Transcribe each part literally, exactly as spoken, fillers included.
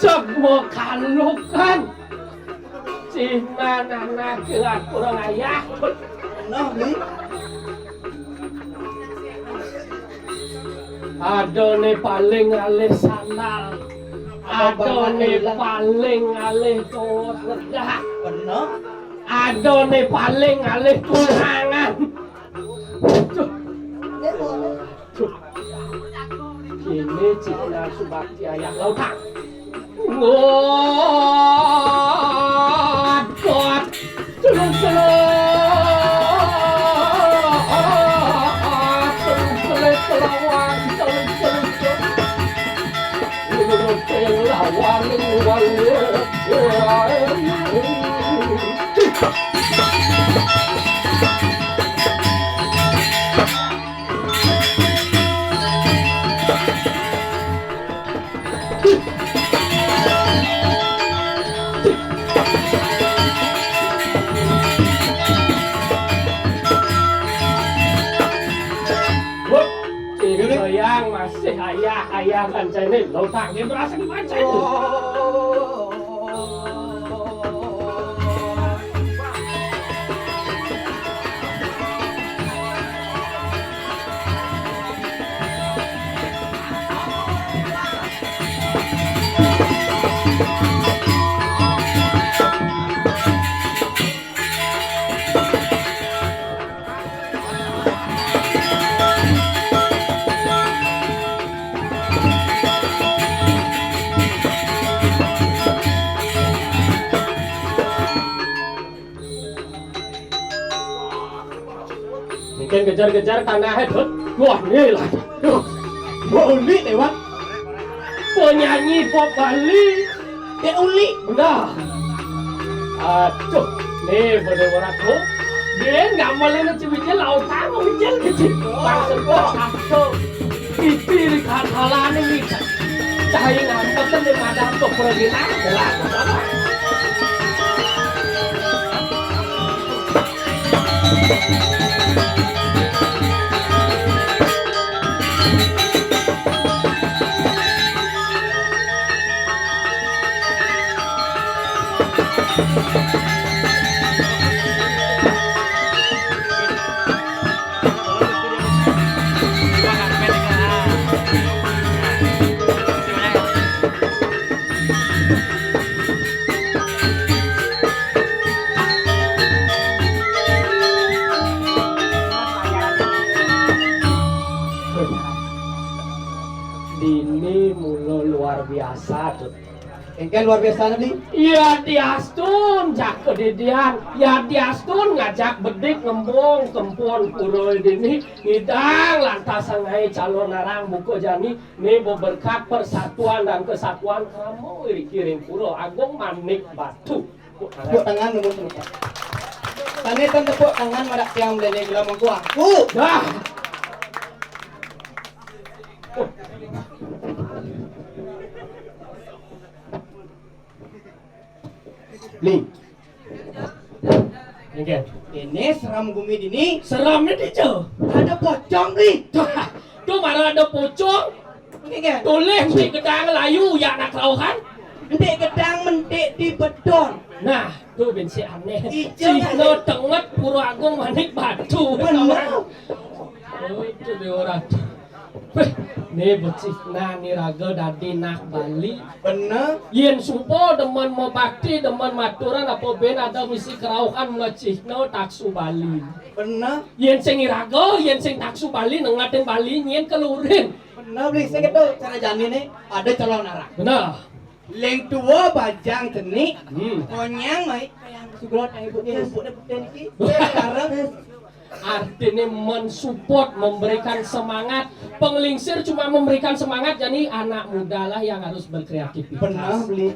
Cek mau kalukan. Cina anak kurang ayah. Nah, ni. Ada ni paling alih sandal. Ada ni paling alih kawat redah. Benar. Ada ni paling alih tunangan. Duh. Duh. Kini cik nafsu bakti ayah lautang. Ngot, ngot. Celuk, celuk. Celuk, celuk, celawang. Celuk, celuk, celuk. Celuk, celuk, celawang. Wah, ini yang masih ayah, ayah kan saya ini, lo tak dia berasa dimancing. Mungkin kejar-kejar tanah itu. Wah, ini lah. Duh. Wah, unik lewat. Penyanyi pop Bali. Dia unik. Nah. Aduh, nih bener orang tuh. Dia nggak mau lewat si Wijil, lautang Wijil gitu. Langsung kok, aduh. Pipi di kahalan ini. Cahaya ngambek kan dia madam tuh, pergi nang, jelas. Dini mula luar biasa, Tut. Engke luar biasa, Bli. Ya diastun, jak kedidian. Ya diastun ngajak bedik ngembung kempon pura dini. Ngidang lantas sangai calon arang buka jani. Ni beberkat persatuan dan kesatuan kamu iri kiring pura agung manik batu. Tepuk tangan dulu, tepuk tangan. Tane tan tepuk tangan madak tiang melele gula mangku aku. Dah. Bli. Nggih. Ini seram gumi dini. Seram ini, Cok. Ada pocong, Bli. Tuh, marah ada pocong. Nggih, nggih. Tulis di gedang layu, ya, nak rauhan. Enti gedang mentik di bedon. Nah, tuh bin si aneh. Ijo. Cihno tenget Pura Agung Manik Batu. Bener. Oh, itu dia orang. Wéh, né becik nani raga dadi nak Bali. Bener. Yén suba demen mabakti, demen maturan, apa bén ada misi kerauhan mecihna taksu Bali. Bener. Yén sing iraga, yén sing taksu Bali, nengatin Bali nyén kelurin. Bener, Bli. Sing kéto cara janiné ada calon arang. Bener. Ling tua bajang cenik, hmm, konyang mai kayang sugra tai ibu, ibu dé putih niki. Sekarang Artinya mensupport, memberikan semangat. Panglingsir cuma memberikan semangat, jadi anak muda lah yang harus berkreativitas. Benar, Beli.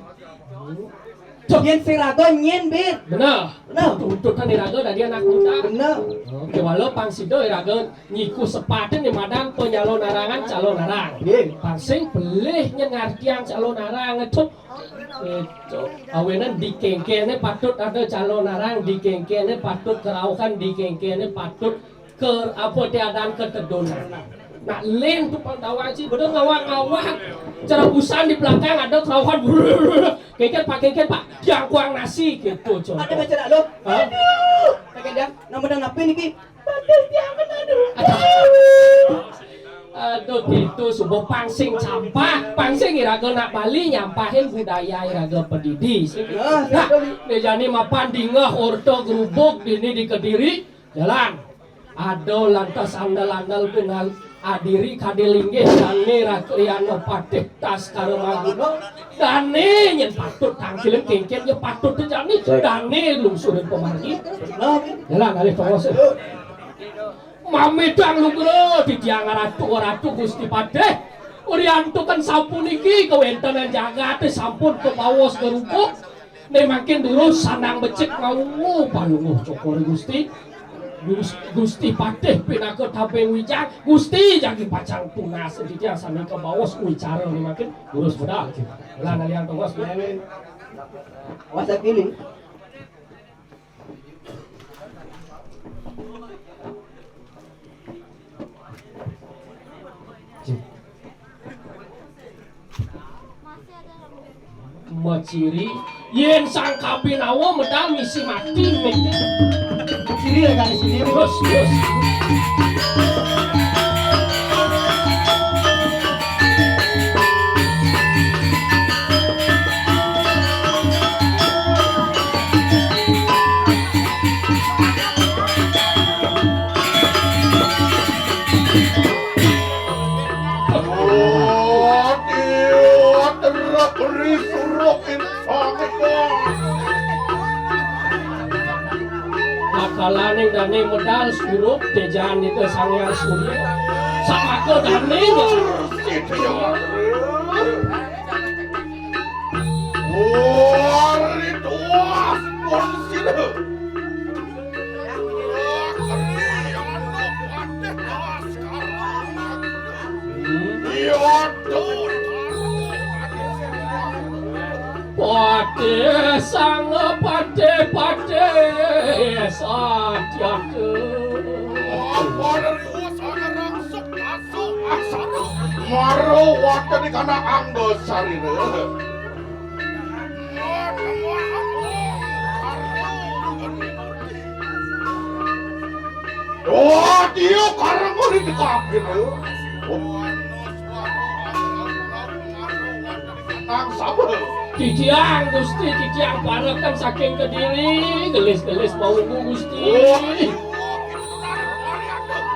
Yén sing raga nyén, Bit. Bener. Bener. Tuntutan iraga dadi anak muda. Bener. Oke, walau pang sida iraga nyiku sepatén di madan penyalon arangan calon arang. Nggih. Pang sing pelih nyén ngartian calon arang itu. Itu. Awinan dikéngkéné patut ada calon arang, dikéngkéné patut kerauhan, dikéngkéné patut ke apa tiadan ketedunan. Nak lén tu pang tawang sih, bener ngawang-ngawang. Cara busan di belakang ada kerauhan. Kéngkén, Pak, kéngkén, Pak. Jangkuang nasi gitu, contoh. Ada baca nak lo? Hah? Aduh. Kakek dia, nama dan apa niki? Bagus dia, aduh. Aduh. Aduh, gitu subuh pang sing sampah, pang sing iraga nak Bali nyampahin budaya iraga pedidi. Ah, nah, betul. Dia jani mapan dingeh orta gerubuk dini di Kediri, jalan. Ada lantas andal-andal kenal adiri kadi linggih dané Rakriana Patih Taskara Maguna. Dané nyén patut tangkilin kéngkén ya patut jani. Baik. Dané lungsurin pamargi. Jalan alih tongos. Mamidang lugra titiang ratu, ratu Gusti Patih. Uriantukan sapuniki kawéntenan jagaté sampun kabaos gerubuk. Né mangkin durus sanang becik maungu palungguh cokor Gusti. Gus-, Gusti Patih pinaka tabing wijang, Gusti jagi pacang tunas titiang sami kabaos wicara né mangkin durus medal. Lan aliang tongos. Awas kili. Maciri, yén sang kabinawa medal misi mati, mesti. Ciri ya, kan, sini. Terus, terus. Akalaning dané medal surup téjan itu Sang Hyang Surya. Samaka dané. Warit was pun sila. Patih sang patih, patih satyaka. Apa dari usaha rangsuk masuk asara? Maro wonten ing kana angga sarira. Wah, dia karang ori tekapin. Nang sapa? Titiang Gusti, titiang parekan saking Kediri, gelis-gelis bau Gusti. Wah,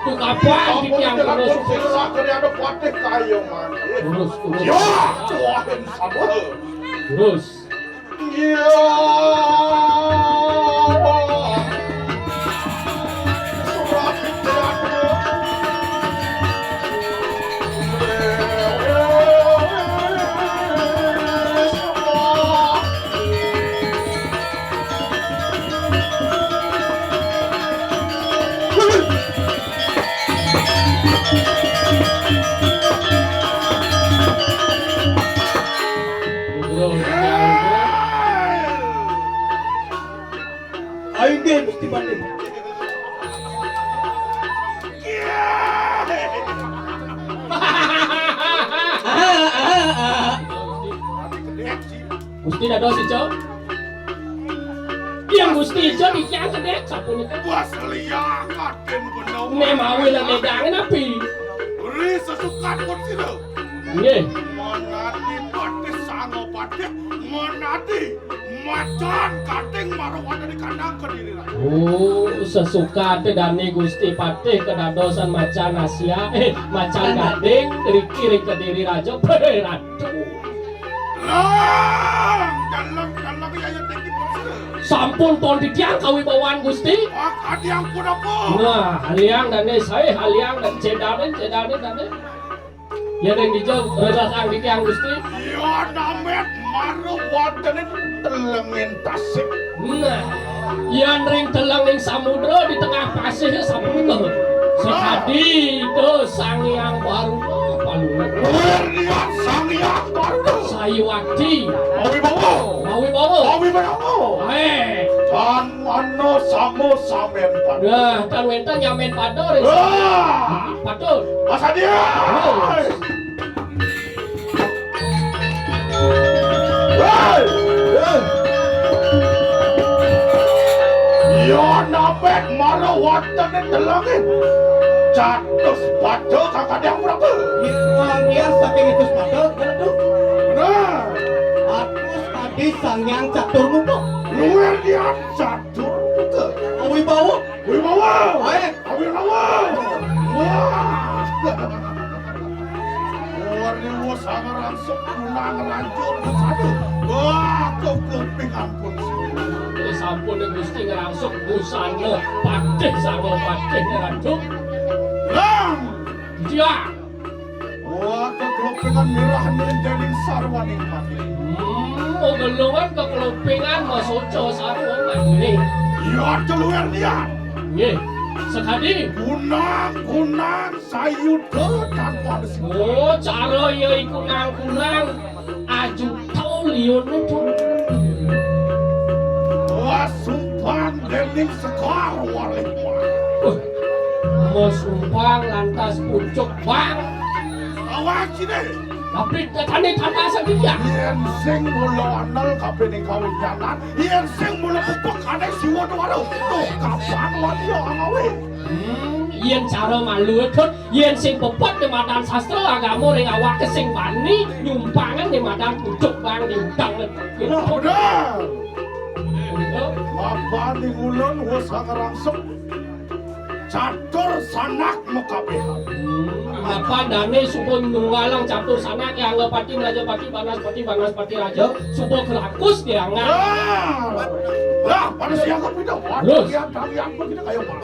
Tukapan titiang terus. Sira kene ada patih kayo mati. Terus, terus. Ya, tuahin sapa? Terus. Ayo, nggih, Gusti Patih. Gusti dados ijo. Yang Gusti ijo dikian gedé sapunika. Bas liya kaden bener. Né mawi lemedangan api. Beri sesukan pun sira. Nggih. Monadi patih sanga patih, monadi macan kating marang wonten ing kandang Kediri Raja. Oh, sesukate dane Gusti Patih kedadosan macan Asia, eh, macan gading, riki ring Kediri Raja. Beh, ratu. Ah, dalem, dalem, ya, ya, tinggi, Bos. Sampun pun titiang kawibawaan Gusti. Ah, adiang pun apa? Nah, aliang dane sae, aliang dan cedane, cedane, dane. Ya, ning dija rerasang titiang, Gusti. Ya, namet maru wonten telenging tasik. Nah, yan ring telenging samudra di tengah pasih sapunika. Sakadi to Sang Hyang Baruna palungan. Wirya Sang Hyang Baruna. Sayuwakti. Mawibawa. Mawibawa. Mawibawa. Eh. Tan ana sama samen pada. Nah, tan wenten nyamen pada ring. Wah. Patut. Pasadia. Oh. Hei! Hei! Ya, namet maru wonten ing telenging catus pada kakadang Prabu. Manggihan saking catus pada, Ratu. Nah. Atus adi Sang Hyang Catur Muka. Luwih liyan Catur Muka. Wibawa. Wibawa. Ae. Awi lawa. Wah. Wariwo sang rangsuk kunang rancur kesana. Wah, kekloping ampun. Eh, sampun, eh, Gusti ngrangsuk busana patih sarwa patih, eh, Ratu. Lang. Iya. Wah, keklopingan mirah ning dening sarwaning mati. Hmm, oh, gelungan keklopingan masoca sarwa mati. Iya, keluar dia. Nggih. Sakadi. Kunang, kunang, sayuda tanpa besi. Oh, cara ya iku nang kunang. Ajuta liune, Dong. Wah, sumpang dening Sekar Walih. Wah, masumpang lantas pucuk bang. Awak sini. Tapi tane tata sendiri ya. Yen sing mula anel kabeh ning kawinyanan, yen sing mula pupuk ane siwa tuwaru. Tuh, kapan wani ya ngawe? Hmm, yen cara malu, Dong. Yen sing pepet ning madan sastra agama ring awake sing bani nyumpangan ning madan pucuk bang diundang. Wah, bener. Bener. Mapan ning ulun wis ngrangsuk catur sanak mekabehan. Hmm, mapan dane suba nunggalang catur sanak ya anggapati, mrajapati, banaspati, banaspati raja, suba kerakus dianggap. Lah, lah, pada siaga pindah. Terus. Yang kalian begitu kayak apa?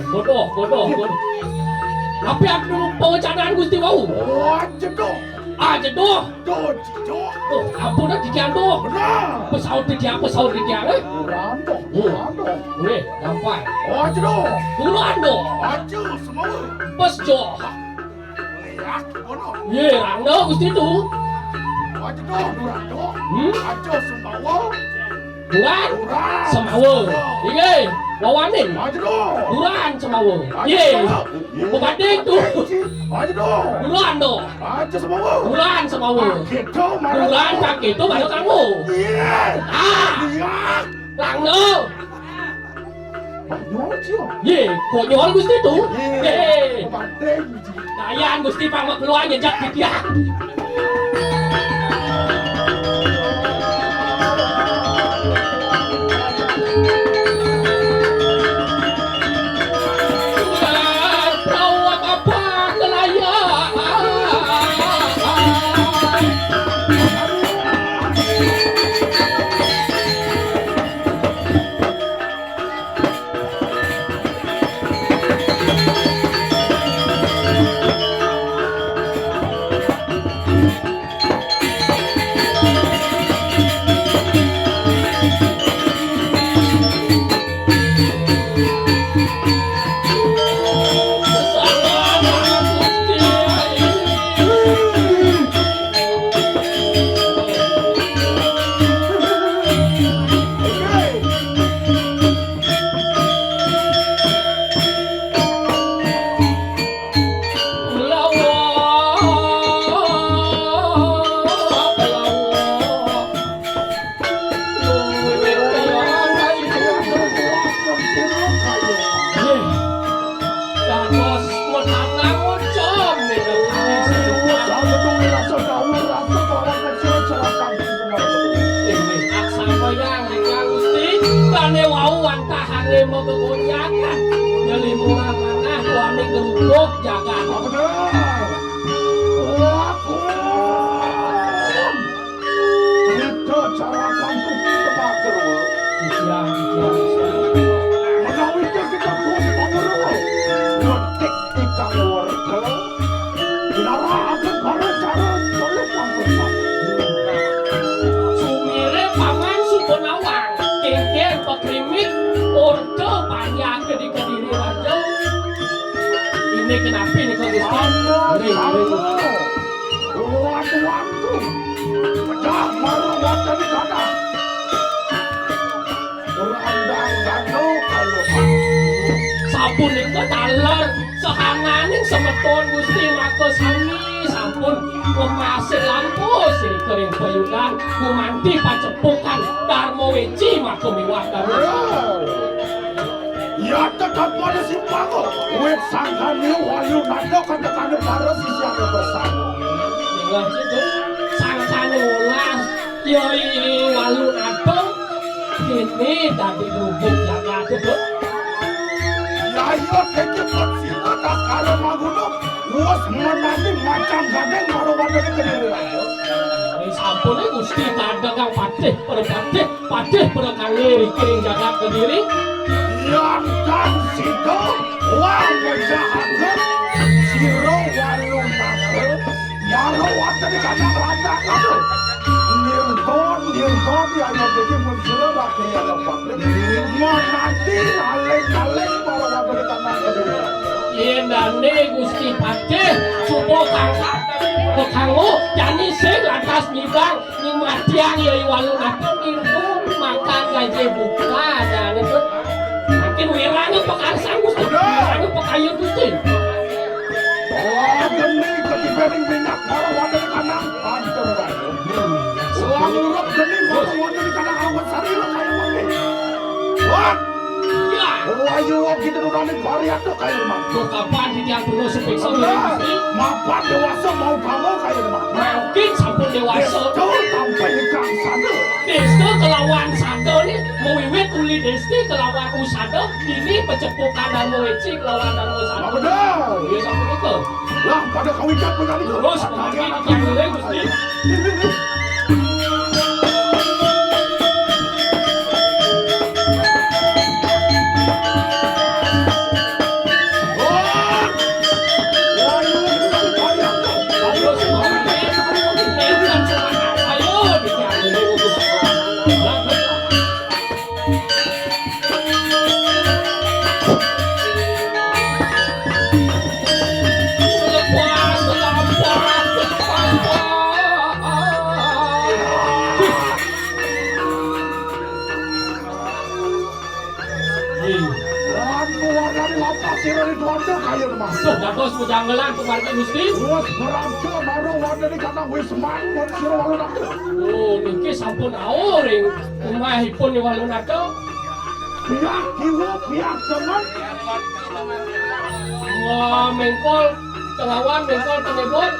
Bodoh, bodoh, bodoh. Tapi aku pawacanan Gusti wau. Oh, jedoh. Ah, jedoh. Duh, jedoh. Oh, ampun dah dikian tuh. Benar. Pesaut dikian, pesaut dikian, eh. Rando, rando. Weh, gampang. Oh, jedoh. Turun tuh. Aja semua. Pes joh. Lihat, bodoh. Ye, rando Gusti tuh. Oh, jedoh, rando. Hmm? Aja semua. Bulan? Bulan. Semawa. Inggih, wawanin. Aduh. Bulan Semawa. Aduh. Ye. Semawa. Pepatih tu. Aduh. Bulan tu. Aduh, Semawa. Bulan Semawa. Ah, gitu, marah. Bulan tak gitu, baru kamu. Iya. Ah. Iya. Lang tu. Konyol, Cio. Ye, konyol Gusti tu. Ye. Ye. Pepatih. Dayan Gusti pang makeluar nyejak titiang. Dane wau wantahane magegonjakan. Nyelimuran manah wani gerubuk jagat. Bener. Laku. Kita carakan kupi tebager. Titiang, titiang. Menawi kita pun pangeru. Ngetik ikang warga. Lara akan para cara tolong langsung. Sumire paman suba nawang, kengken pakrimik, orta panjake di Kediri Raja. Ini kenapi nika, Gusti? Ayo, ring, ring. Waduh, waduh. Pecah maru waca di sana. Randang dano kaya mati. Sapunika taler sahanganing semeton Gusti maka sami sampun ngemasin lampus ring kayudan gumanti pacepukan Darma Weci maka miwah Darma. Ya tetap pada simpang, wit sangkane wayu nada kata-kata para sisiane bersama. Inggih, Cik. Sangkane welas Yai Walu Agung, kene dadi grubug jagate, Dut. Yaya kene Patsina Taskara Manguna, wus menani macan gandeng marwandene Kediri Raja. Ri sampune Gusti kadang kang patih, para patih, patih para kangge ring jagat Kediri. Yan kang sida, wah, ngejahaken sira Walu Naga. Mara wonten ing kandang randang, aduh. Nirgon, nirgon, ya, ya, jadi muncul lagi ya, lepas. Menanti aling-aling mara wonten ing kandang. Yendane Gusti Patih, suba kangkat, kanggo, jani sing lantas nyidang, nyumatiang ya, Walu Naga, nirgon, makan gaji buka, dan itu. Makin wirane pekarsang, Gusti. Bener. Wirane pekayun, Gusti. Oh, geni ketibening minyak mara wonten kanang pantur. Selangurep geni mara wonten kanang awet sarira kaya mangke. Wah. Ya. Wayu kita nurani pariato kaya mangke. Kok kapan titiang terus sepiksa, Gusti? Mapan dewasa mau kamu kaya mangke. Mungkin sampun dewasa. Desta tampai ikang sada. Desta kelawan sada ni mawiwit uli desti kelawan usada. Dini pacepukan Darma Weci kelawan Darma Sangka. Bener. Iya, sapunika. Lah, pada kawitan punika. Terus, mangke kita mulai, Gusti. Terus, mangke, ayo, kita mulai, Gusti. Wan warnane lapas sira Rituan to kaya Mas. Duh, dados pejanggelan pamargi Gusti. Wis berangkat baru wonten ing kanang Wisman, wis sira Walu Naga. Oh, niki sampun rauh ring umahipun Walu Naga. Pihak kiwa, pihak tengen. Wah, mengkol tengawan, mengkol tengebon.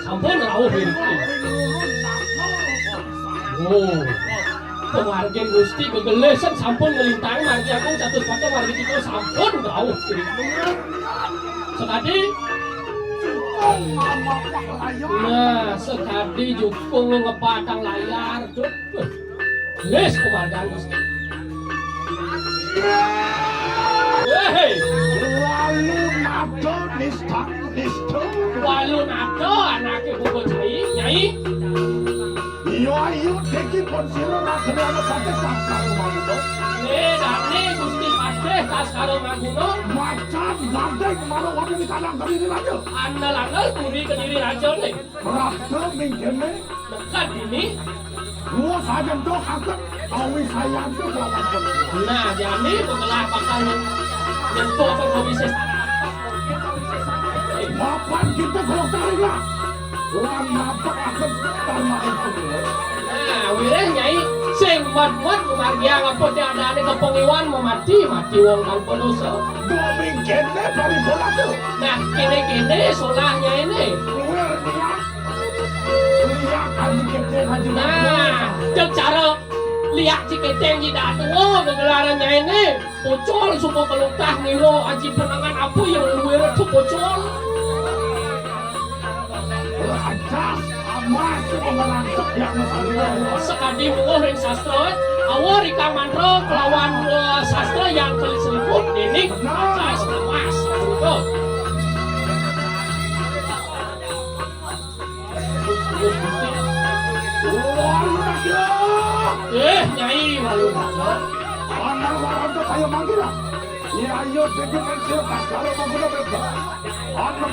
Sampun rauh ring. Oh. Pamargin Gusti gegelesan sampun nglintang margi agung catus mata margi kita sampun rauh ring. Sekadi. Nah, sekadi jukung ngepatang layar, Dut. Wis, pamargin Gusti. Hei. Walu Naga nista, nista. Walu Naga anake Buku Cai, Nyai. Iya, iya, deki pun sira ragane ana Patih Taskara Manguna. Eh, dane Gusti Patih Taskara Manguna. Macan gandeng mara wonten ing kanang Kediri Raja. Andel-andel puri Kediri Raja, nih. Prapta mingkene. Dekat ini. Gua saja doh kaget. Awi saya itu kelawan pun. Nah, jani pengelah bakal nyentuh apa bisa. Bapak kita kalau tarik lah. Lan mapak akan tanah itu. Nah, wiréh Nyai sing mat-mat margiang apa tiadane kepengiwan memati, mati wong tanpa dosa. Doming kene paribola tuh. Nah, kene-kene solah Nyai ne. Kuwer dia. Dia kan dikete lagi. Nah, cek cara Liak cikéténg ji datua gegelaran nyainé. Pocol suka kelukah ngira aji penengan apa yang luwih tu pocol. Rajas amas itu merangsek yang ngesalin. Sekadi mungguh ring sastra, awa rika mantra kelawan, eh, sastra yang keliseliput, ini rajas amas. Betul. Eh, Nyai, malu. Anak waranta saya manggil. Iya, iya, dikit kecil, pas kalau mau guna bebas. Anak